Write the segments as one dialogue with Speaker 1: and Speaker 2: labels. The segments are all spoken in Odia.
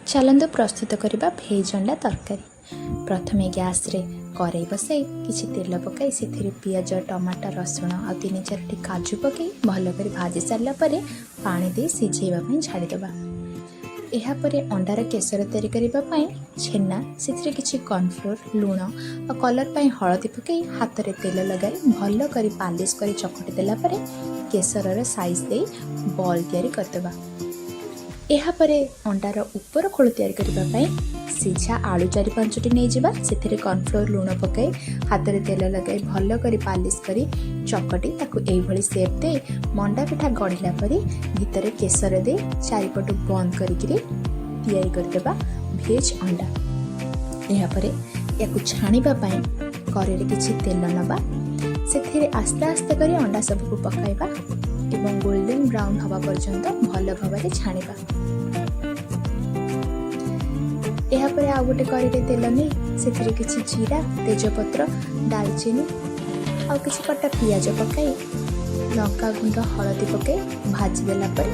Speaker 1: ଚାଲନ୍ତୁ ପ୍ରସ୍ତୁତ କରିବା ଭେଜ୍ ଅଣ୍ଡା ତରକାରୀ। ପ୍ରଥମେ ଗ୍ୟାସ୍ରେ କରେଇ ବସାଇ କିଛି ତେଲ ପକାଇ ସେଥିରେ ପିଆଜ, ଟମାଟୋ, ରସୁଣ ଆଉ ତିନି ଚାରୋଟି କାଜୁ ପକାଇ ଭଲ କରି ଭାଜି ସାରିଲା ପରେ ପାଣି ଦେଇ ସିଝେଇବା ପାଇଁ ଛାଡ଼ିଦେବା। ଏହାପରେ ଅଣ୍ଡାର କେଶର ତିଆରି କରିବା ପାଇଁ ଛେନା, ସେଥିରେ କିଛି କର୍ଣ୍ଣଫ୍ଲୋର୍, ଲୁଣ ଆଉ କଲର୍ ପାଇଁ ହଳଦୀ ପକାଇ ହାତରେ ତେଲ ଲଗାଇ ଭଲ କରି ପାଲିସ୍ କରି ଚକଟି ଦେଲା ପରେ କେଶରର ସାଇଜ୍ ଦେଇ ବଲ୍ ତିଆରି କରିଦେବା। ଏହାପରେ ଅଣ୍ଡାର ଉପର ଖୋଳ ତିଆରି କରିବା ପାଇଁ ସିଝା ଆଳୁ ଚାରି ପାଞ୍ଚଟି ନେଇଯିବା। ସେଥିରେ କର୍ଣ୍ଣଫ୍ଲୋର୍, ଲୁଣ ପକାଇ ହାତରେ ତେଲ ଲଗାଇ ଭଲ କରି ପାଲିସ୍ କରି ଚକଟି ତାକୁ ଏଇଭଳି ସେପ୍ ଦେଇ ମଣ୍ଡା ପିଠା ଗଢ଼ିଲା ପରି ଭିତରେ କେଶର ଦେଇ ଚାରିପଟୁ ବନ୍ଦ କରିକିରି ତିଆରି କରିଦେବା ଭେଜ୍ ଅଣ୍ଡା। ଏହାପରେ ୟାକୁ ଛାଣିବା ପାଇଁ କରେଇରେ କିଛି ତେଲ ନେବା, ସେଥିରେ ଆସ୍ତେ ଆସ୍ତେ କରି ଅଣ୍ଡା ସବୁକୁ ପକାଇବା ଏବଂ ଗୋଲ୍ଡେନ୍ ବ୍ରାଉନ୍ ହେବା ପର୍ଯ୍ୟନ୍ତ ଭଲ ଭାବରେ ଛାଣିବା। ଏହାପରେ ଆଉ ଗୋଟେ କରେଇରେ ତେଲ ନେଇ ସେଥିରେ କିଛି ଜିରା, ତେଜପତ୍ର, ଡାଲଚିନି ଆଉ କିଛି କଟା ପିଆଜ ପକାଇ ଲଙ୍କା ଗୁଣ୍ଡ, ହଳଦୀ ପକାଇ ଭାଜି ଦେଲା ପରେ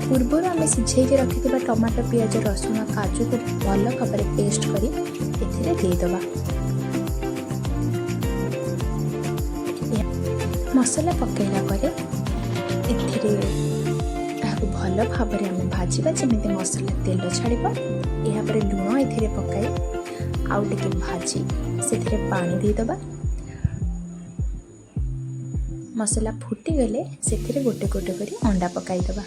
Speaker 1: ପୂର୍ବରୁ ଆମେ ସିଝେଇକି ରଖିଥିବା ଟମାଟୋ, ପିଆଜ, ରସୁଣ, କାଜୁକୁ ଭଲ ଭାବରେ ପେଷ୍ଟ କରି ଏଥିରେ ଦେଇଦେବା। ମସଲା ପକାଇଲା ପରେ ଏଥିରେ ଏହାକୁ ଭଲ ଭାବରେ ଆମେ ଭାଜିବା, ଯେମିତି ମସଲା ତେଲ ଛାଡ଼ିବ। ଏହାପରେ ଲୁଣ ଏଥିରେ ପକାଇ ଆଉ ଟିକେ ଭାଜି ସେଥିରେ ପାଣି ଦେଇଦେବା। ମସଲା ଫୁଟିଗଲେ ସେଥିରେ ଗୋଟେ ଗୋଟେ କରି ଅଣ୍ଡା ପକାଇଦେବା।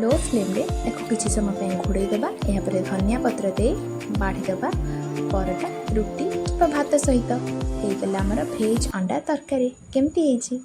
Speaker 1: ଲୋ ଫ୍ଲେମ୍ରେ ତାକୁ କିଛି ସମୟ ପାଇଁ ଘୋଡ଼େଇ ଦେବା। ଏହାପରେ ଧନିଆ ପତ୍ର ଦେଇ ବାଢ଼ିଦେବା ପରଟା, ରୁଟି କିମ୍ବା ଭାତ ସହିତ। ହେଇଗଲା ଆମର ଭେଜ୍ ଅଣ୍ଡା ତରକାରୀ। କେମିତି ହେଇଛି?